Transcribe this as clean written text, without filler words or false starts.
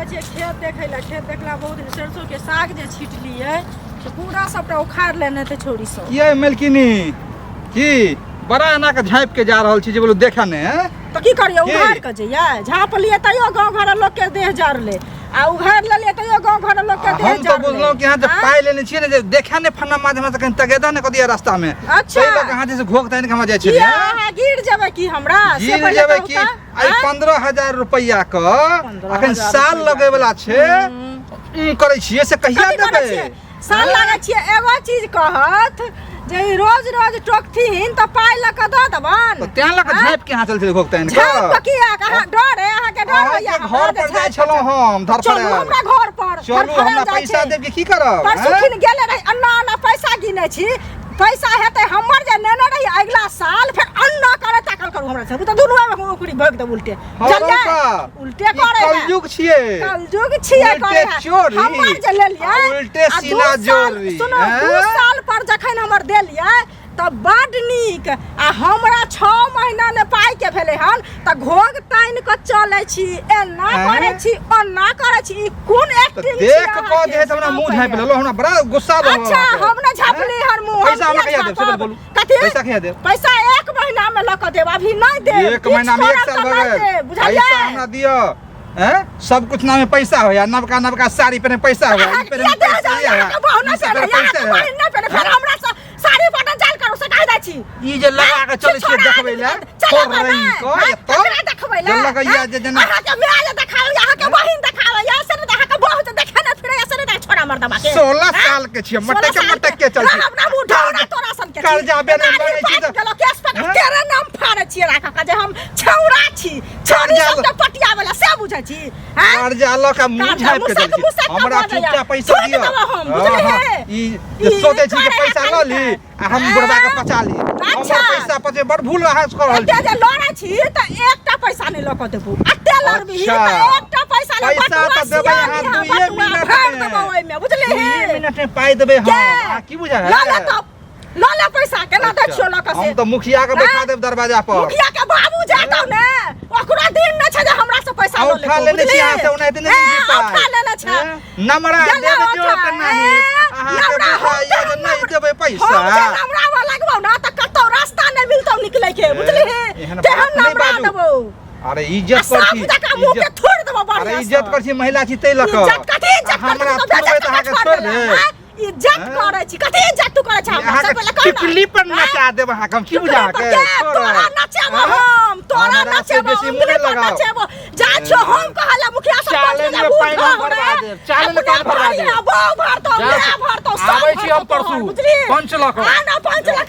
छियै खेत देखै लए। खेत देखला बहुत दिन। सरसों के साग जे छिटलियै से पूरा सबटा उखाड़ लेने हेतै छौड़ी सब। किया मेलकिनी की बड़ा एना के झाँपि के जा रहल छी जे बोलू देखा ने हैं? तऽ की करियै? की? उघाड़ कऽ जइयै? झाँपलियै तैयो गाँव घर लोक के देह जरलै आ उघाड़ लेलियै तैयो गाँव घर लोक के देह हम तऽ जरलै। बुझलहुँ कि अहाँ जे आँय? पाइ लेने छियै ने जे देखा ने फन्ना माध्यम से कहीं तगेदा ने कऽ दिया रास्ता में। अच्छा। ताहि लऽ कऽ अहाँ जे से घोघ तानि के हमरा जाइ छलियै। किया अहाँ गिर जेबै की हमरा से? गिर पहिले जेबै कहू की तऽ, आइ? आँय? 15,000 रुपैआ के अखन 15,000 साल रुपैआ। लगै वाला छै। करै छियै से कहिया कथी करै देबै? छियै? साल लागै छियै। एगो चीज कहत जे ई रोज रोज टोकथिन तऽ पाइ लऽ कऽ दऽ देबन। तऽ तें लऽ कऽ आँय? झाँपि के अहाँ चल छलियै घोघ तानि झाँपि कऽ? कऽ किया? अहाँ डर है? अहाँके डर होइया अहाँके हमरा घर जे पर जाइ झाँपि कऽ छलहुँ हम चलू धरफड़ायल। हमरा घर पर। चलू धरफड़ायल हमरा जाइ पैसा छै। देब कि की करब? परसू आँय? खिन गेले रही, अन्ना अन्ना पैसा गिने छी। पैसा हेतै हमर जे नेने रही अगिला साल। फेर अन्ना करे ताकल करू हमरा सब तऽ दुनू मे ओकरी भोग देब उल्टे। हँ बुझलियै? रौका, उल्टे ई करे है। कलयुग छियै। कलयुग छियै। उल्टे करे है। चोरी, हमर जे लेलियै आ उल्टे आ दू सीना साल- जोरी, सुनू, हैं? 2 साल पर जखन हमर देलियै तऽ बड नीक आ हमरा 6 महीना ने पाइ के भेलै हन तऽ घोघ तानि कऽ चलै छी, एना हैं? करै छी, ओना करै छी। ई कोन तऽ एक्टिंग छी देख कऽ अहाँके? जे है से हमरा मुँह से झाँपि पहिले। लेलहुँ, हमरा बड़ा गुस्सा आबि रहल अच्छा अहाँके। हम ने झापली हन मुँह? हम पैसा हमरा किया कहिया देब से झाँपब? बोलू। कथी? पैसा कहिया देब? पैसा एक महीना में लऽ कऽ देब, अभी नहीं देब। एक महीना में एक किछु साल करब भऽ तऽ गेल। नहि देब, बुझलियै? पैसा हमरा दिअ। हैं? सब कुछ नामे पैसा होया, नवका नवका साड़ी पहिने पैसा होया, ई अहाँके पहिने किया देह पैसा जाइए? होया, अहाँके बहन ई सब नहि पहिने पहिने, पैसा अहाँके होया। बहिन नहि पहिने, फेर हमरा से साड़ी बटन जाल करू से कहि दै छी। ई जे लगा के चलै छियै देखबै लए, चलेबै फोड़ रही नहि, कऽ हैं? एतऽ, ककरा देखबै जे लए, लगैया हैं? जे जेना अहाँके माय जे देखाबैया, अहाँके बहिन देखाबैया, से नहि तऽ अहाँके बहू जे देखे नहि फिरैया, से नहि तऽ छोड़ा मर्दबा के। 16 हैं? साल के छियै, 16 मटक साल मटक के चल छी। रहब ना मुँह ढौरा तोरा सन के छी। कर्जा बेने दाढ़ी बनै छी पाकि तऽ- गेलौ, केश पाकि हैं? तेरे नाम फाड़ै छियै राखऽ के जे हम छौड़ा छी, छौड़ी कर्जा सबके पटिया वाला से बुझै छी, हैं? कर्जा लऽ के मुँह कर्जा झाँपि के मुसक चलै छी। मुसक के हमरा बजैया। चुपचाप पैसा थूकि दिअ। देबौ हम, हँ, बुझलियै? हँ, ई जे ई सोचै छी जे करे पैसा लऽ ली आ हम बुढ़बा के पचा ली। अच्छा। हमर पैसा पचे बड़ भूल अहाँ कऽ रहल एते छी। जे लड़ै छी तऽ एकटा पैसा नहि लऽ कऽ देबौ। एते लड़बिही अच्छा। तऽ एकटा पैसा नहि। पैसा बटुआ तऽ देबै अहाँ सियानी हम, दुइये बटुआ मिनट भरि मे। देबौ ओहिमे, बुझलिही? दुइये मिनट में पाइ देबै हम। के? अहाँ की बुझल लऽ ले तऽ लऽ ले पैसा। केना दै छियौ लऽ कऽ से? हम तऽ मुखिया के बैठा हैं? देब दरवाजा पर। मुखिया के बाबू जातौ ने, ओकरो दिन नहि छै जे हमरा से पैसा लऽ औठा लेतौ, लेने छी बुझलिही? अहाँ से, ओनाहिते नहि ए, दै छी पाइ। औठा लेने छै। हैं? नमरा गेलौ देब औठा, जोक नहि। ए, अहाँके नमरा हम बुझाइया जे तऽ नहि देबै पैसा। हम जे नमरा लगबौ ने तऽ कतौ रास्ता नहि मिलतौ निकलै के, बुझलिही? एहन तेहन बात नहि नमरा बाजू। देबौ। अरे आ इज्जत कर साफ छी, जकाँ मुँह के इज्जत थोड़ि देबौ अरे बढ़िआँ इज्जत सँ। कर छी, महिला छी ताहि लऽ कऽ। इज्जत कथी? इज्जत कथी? हमरा तो थोड़बै बेइज्जत तऽ अहाँके कऽ छोड़ि देलक, देब? आँय? इज्जत हैं? करै छी? कथी इज्जत तू करै छी हमरा से अहाँके पहिले कह ने। टिकली पर आँय? नचा देब अहाँके हम, की बुझा टिकली पर अहाँके? के? छोड़ब। तोरा नचेबो हैं? हम, तोरा हमरा से नचेबो, बेसी मुँह उंगली नहि पर लगाउ। नचेबो। जाइ छियौ हम कहला मुखिया से चालेंज पंच में बूढ़ पानि हम हो रे। भरवा देब, चालेंज में अपने पानि भरवा भरिहे, देब। बहू भरतौ, जा, माय भरतौ, सब आबै छी हम भरतौ तोहर, परसू, बुझलिही? पंच लऽ कऽ। आ ना पंच लऽ कऽ।